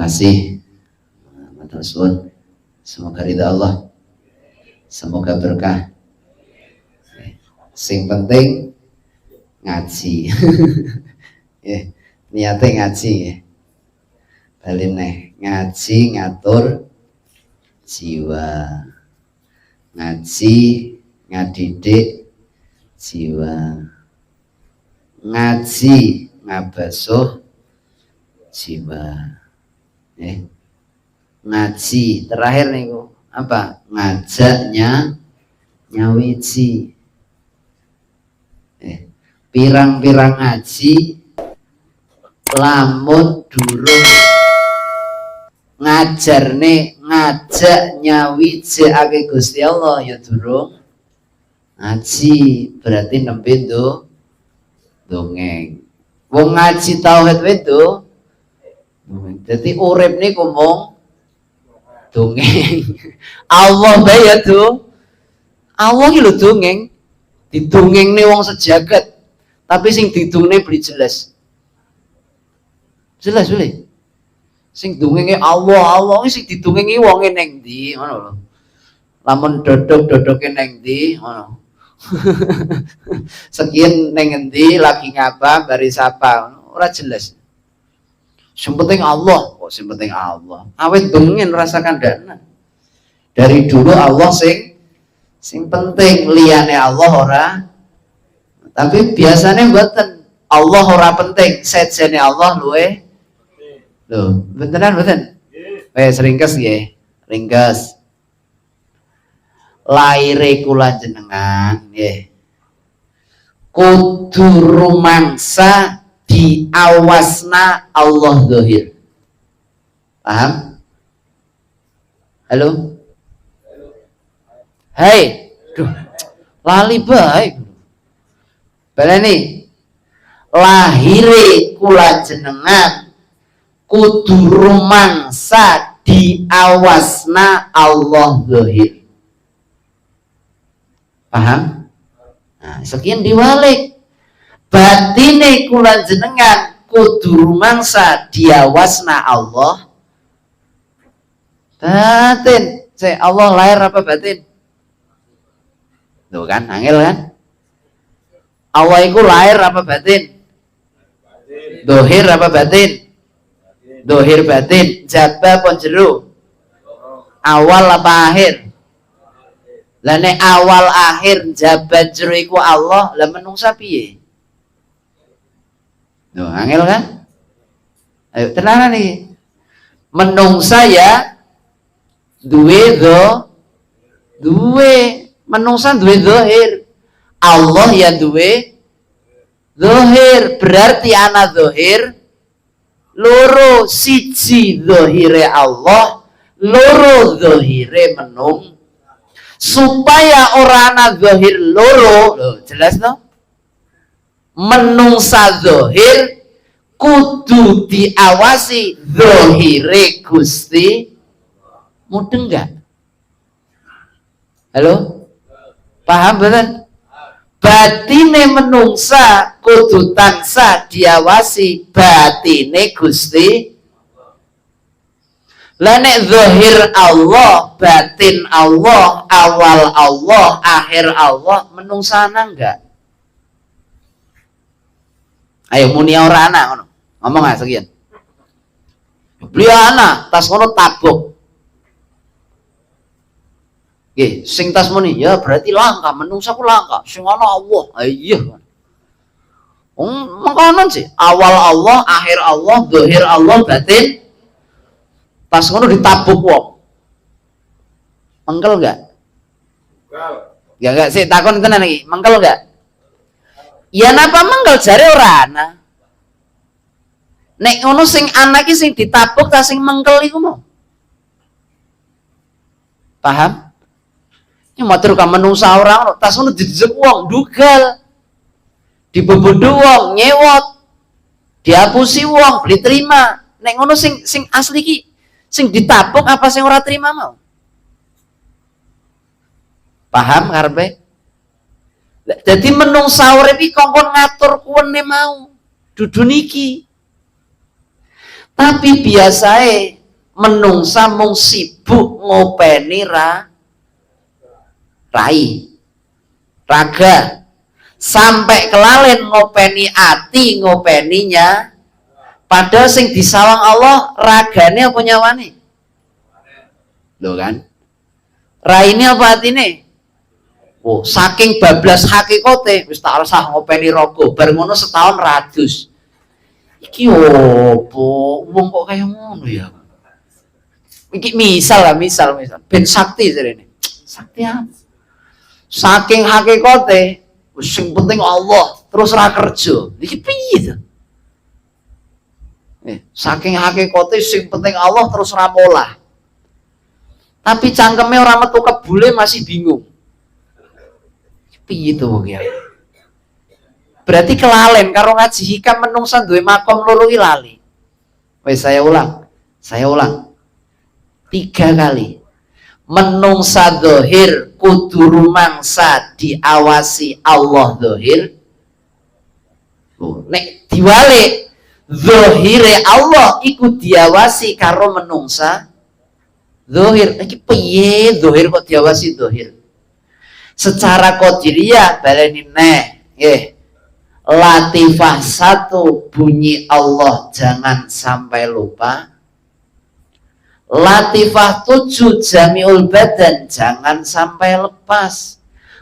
Terima kasih. Matur suwun. Semoga ridha Allah. Semoga berkah. Sing penting ngaji. Ya, niate ngaji ya. Bali neh, ngaji ngatur jiwa. Ngaji ngadidik jiwa. Ngaji ngabasuh jiwa. Ngaji terakhir niku apa? Ngajaknya nyawiji. Pirang-pirang ngaji lamun durung ngajarne ngajak nyawijake Gusti Allah, ya durung ngaji, berarti nembe ndo dongeng. Wong ngaji tauhid itu dongeng. Dadi urip niku mung dongeng. Allah bae ya tuh. Allah iki lho dongeng. Didongengne wong sejagat. Tapi sing didongne beli jelas. Jelas beli. Sing dongenge Allah, Allah sing didongengi wonge ning ndi ngono lho. Lamun dodok-dodoke ning ndi ngono. Sekian ning endi, lagi ngapa, bari sapa, ora jelas. Sing penting Allah, kok sing penting Allah. Awit bengen rasakan dana. Dari dulu Allah sing sing penting, liyane Allah ora. Tapi biasanya mboten. Allah ora penting, sejene Allah luwe. Lho, beneran mboten? Wes, ringkes nggih, ringkes. Laire kula jenengan nggih. Kudu rumangsa diawasna Allah zahir. Paham? Halo? Hei, duh, lali bae. Baleni. Lahire kula jenengan kudu rumangsa diawasna Allah zahir. Paham? Nah, sekian diwalik. Batine kula jenengan kudu rumangsa diawasna Allah batin. Saya Allah lahir apa batin? Tuh kan, angel kan? Allah itu lahir apa batin? Dohir apa batin? Dohir batin. Jaba pon jero? Awal apa akhir? Lah, nek awal akhir jaba jero iku Allah, lah menungsa piye? Tuh, angel kan? Ayo tenanan nih. Menungsa ya duwe do duwe, menungsa duwe dohir. Allah ya duwe dohir, berarti ana dohir loro: siji dohire Allah, loro dohire menung. Supaya ora ana dohir loro, loh, jelas no? Menungsa dohir kudu diawasi dohire Gusti. Mudeng enggak? Halo? Paham betul? Batine menungsa kudu tansah diawasi batine Gusti. Lah, nek zahir Allah, batin Allah, awal Allah, akhir Allah, menungsa ana enggak? Ayo muni ora ana ngono. Ngomong ah sekian. Beli ana, tas ngono tabuk. Nggih, sing tas muni, ya berarti langka, menungsa ku langka. Sing ana Allah. Ah, iya. Wong mengkonon sih, awal Allah, akhir Allah, zahir Allah, batin. Tas ngono ditabuk wong. Mengkel enggak? Ya enggak sih, takon tenan iki, mengkel enggak? Ya napa mengkel, jare ora ana. Nek ngono sing ana iki sing ditabuk ta sing mengkel iku mau? Paham? Ya matur ka menungsa ora ono, tas ngono dijejeg wong dugal. Dibebodo wong nyewot. Diapusi wong beli terima. Nek ngono sing sing asli ki sing ditabuk apa sing ora terima mau? Paham karepe? Jadi menungsa urip iki kongkon ngatur kuwene mau. Dudu niki. Tapi biasae menungsa mung sibuk ngopeni rai raga, sampai kelalen ngopeni ati, ngopeninya. Padahal sing disawang Allah ragane apa nyawane? Lho kan? Raine apa atine? Oh, saking bablas hakikate wis tak rasah ngopeni raga, bar ngono setahun radus. Iki opo? Wong kok kaya ngono ya? Iki misal lah, misal, misal. Ben sakti jarene. Sakti apa? Saking hakikate sing penting Allah, terus ra kerja. Iki piye to? Saking hakikate sing penting Allah terus ra molah. Tapi cangkeme ora metu kebule, masih bingung. Piye to wong ya? Berarti kelalen karo ngaji Hikam, menungsa duwe makom loro iki lali. Wes, saya ulang. Saya ulang. Tiga kali. Menungsa dohir kudu rumangsa diawasi Allah dohir. Oh, nek diwalik, zohire Allah iku diawasi karo menungsa zohir. Iki piye, zohir kok diawasi zohir? Secara qadiriyah, baleni neh nggih. Latifah 1 bunyi Allah jangan sampai lupa. Latifah 7 jamiul badan jangan sampai lepas.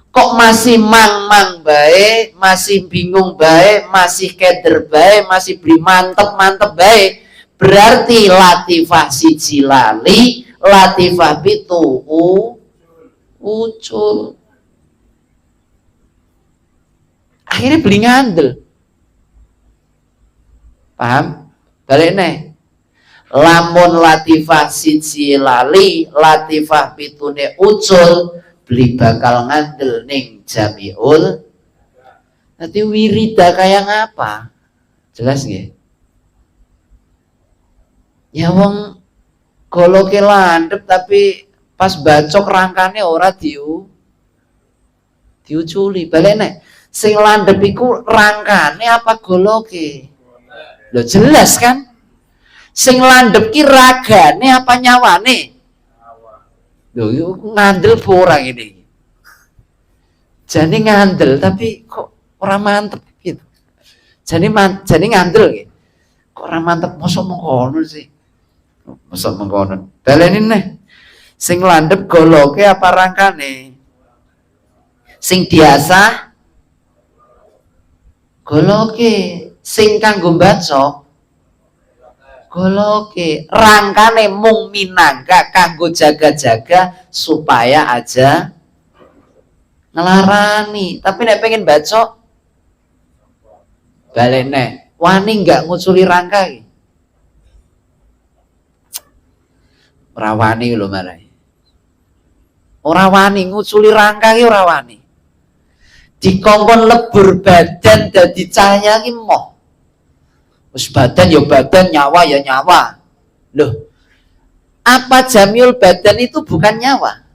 Kok masih mang-mang bae, masih bingung bae, masih keder bae, masih beli mantep-mantep bae? Berarti latifah 1 lali, latifah 7 ucul. Akhirnya beli ngandel. Paham? Balik nih. Lamun latifah 1 lali, latifah 7-ne ucul, beli bakal ngandel ning jamiul. Nanti wirida kayak ngapa? Jelas nggih? Ya wong goloke landhep, tapi pas bacok rangkane ora diuculi. Balik nek sing landhep iku rangkane apa goloke? Loh, jelas kan? Sing landhep ki ragane apa nyawane? Lho, iku ngandel apa ora ngene iki? Jane ngandel, tapi kok ora mantep gitu. Jane ngandel iki. Kok ora mantep, mosok mengkono sih. Mosok mengkono. Baleni neh. Sing landhep goloke apa rangkane? Sing biasa goloke, sing kanggo bacok goloke, rangkane mung minangka kanggo jaga-jaga supaya aja ngelarani. Tapi nek pengen bacok, balik neh, wani nggak nguculi rangka iki? Ora wani lho marai. Ora wani nguculi rangka iki, ora wani. Dikongkon lebur badan dadi cahaya iki moh. Wis badan ya badan, nyawa ya nyawa. Loh, apa jamiul badan itu bukan nyawa?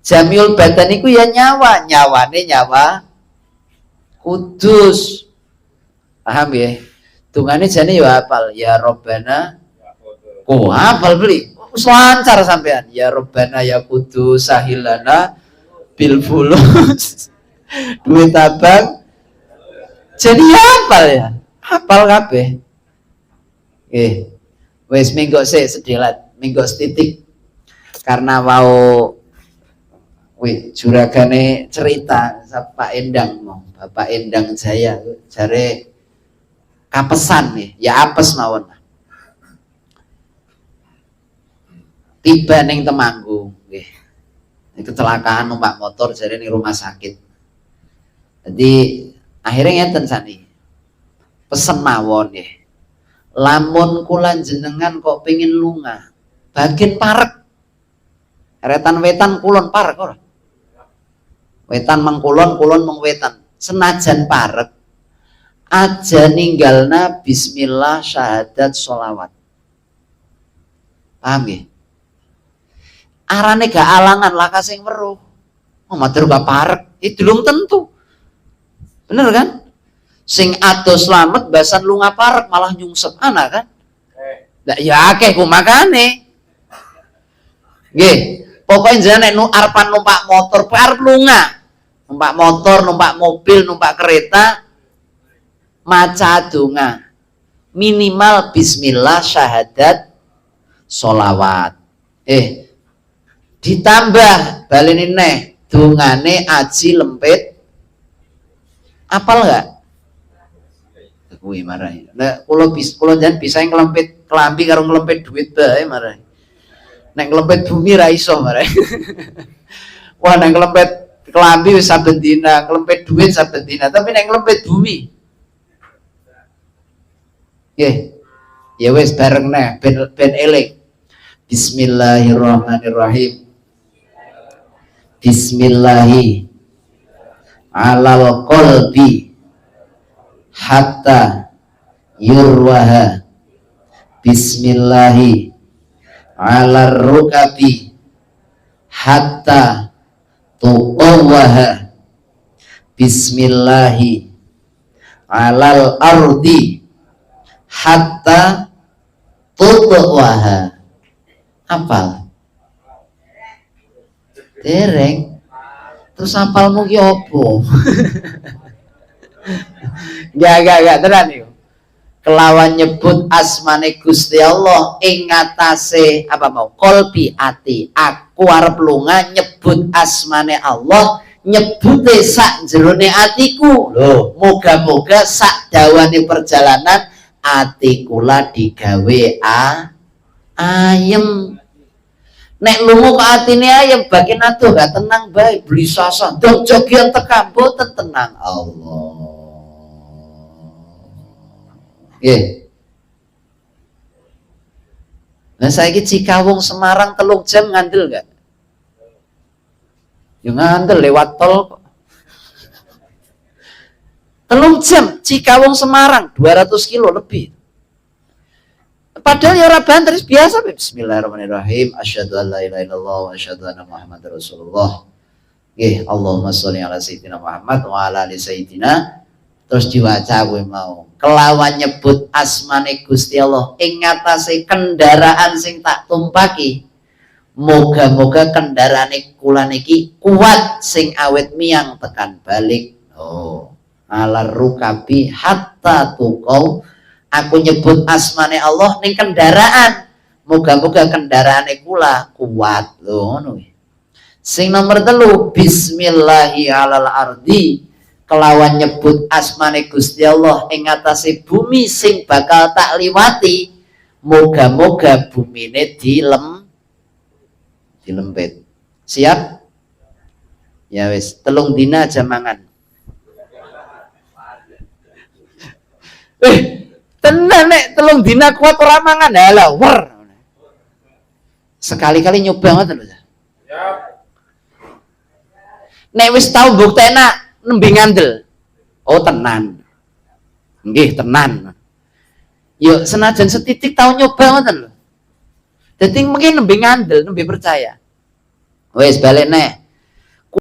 Jamiul badan itu ya nyawa, nyawane nyawa kudus. Paham ya? Dungane jane ya hafal, ya Robbana. Oh, hafal beli. Wis lancar sampean. Ya Robbana ya Kudus sahilana bil fulus. Duit abang. Jadi hafal ya. Hafal kabeh. Nggih. Wis, minggu sik sedelat, minggu setitik. Karena mau wih, juragane cerita Pak Endang mau, Bapak Endang Jaya jare kapesan nih, ya apes mawon. Tiba ning Temanggung nggih. Kecelakaan numpak motor jare ning rumah sakit. Jadi akhirnya ngeten sani. Pesen mawon nggih. Lamun kula jenengan kok pengin lunga, bagian parek. Eretan wetan kulon parek ora? Wetan mengkulon, kulon mengwetan. Senajan parek, aja ninggalna bismillah, syahadat, sholawat. Paham nggih? Arane gak alangan laka sing weruh. Oh, matur gak parek, itu belum tentu. Bener kan? Sing adoh slamet basan lunga parek malah nyungsep anak kan? Lah ya akeh ku makane. Nggih, pokoke jenengan nek arepan numpak motor, arep lunga. Numpak motor, numpak mobil, numpak kereta, maca donga. Minimal bismillah, syahadat, solawat. Ditambah baleni neh dongane aji lempit. Apal enggak? Kuwi marai. Nek kula kula jan bisa nglempit klambi karo nglempit duit bae marai. Nek nglempit bumi ra iso marai. Wah, nek nglempit klambi wis saben dina, nglempit duit saben dina, tapi nek nglempit bumi. Nggih. Ya wis bareng neh ben eling. Bismillahirrahmanirrahim. Bismillahi alal qalbi hatta yurwaha, bismillahi ala rukabi hatta tuqawwaha, bismillahi alal ardi hatta tutwaha. Apal? Dereng. Terus apalmu ki opo? Gak, tenan iku. Kelawan nyebut asmane Gusti Allah ing ngatasé apa mau? Kolbi, ati. Aku arep lunga nyebut asmane Allah, nyebute sak jerone atiku. Lho, moga-moga sak dawane perjalanan ati kula digawe ayem. Nek lunga kok atine ayem, bakin atuh gak tenang bae, beli sasa, dong jogian tekan boten tenang. Allah. Nggih. Nah, saiki Cikawung Semarang 3 jam ngandel gak? Ya ngandel, lewat tol kok. 3 jam Cikawung Semarang 200 kilo lebih. Padahal ya ora banter, biasa. Bismillahirrahmanirrahim. Asyhadu an la ilaha illallah wa asyhadu anna Muhammadar Rasulullah. Nggih, Allahumma sholli ala sayyidina Muhammad wa ala ali sayyidina. Terus diwaca kuwi mau. Kelawan nyebut asmane Gusti Allah ing ngatasé kendaraan sing tak tumpaki. Moga-moga kendaraane kula niki kuat sing awet miyang tekan balik. Oh, ala rukabi hatta tuqau. Aku nyebut asmane Allah ning kendaraan. Moga-moga kendaraane kula kuat. Lho ngono kuwi. Sing nomor 3, bismillahi alal ardi, kelawan nyebut asmane Gusti Allah ing ngatasé bumi sing bakal tak liwati. Moga-moga bumine dilempit. Siap? Ya wis, 3 dina aja mangan. Tenan nek 3 dina kuat ora mangan, halah wer. Sekali-kali nyoba ngoten lho. Nek wis tau mbuktekna nembe ngandel. Oh tenan. Nggih tenan. Yo senajan setitik tau nyoba ngoten lho. Dadi mungkin nembe ngandel, nembe percaya. Wis balik neh.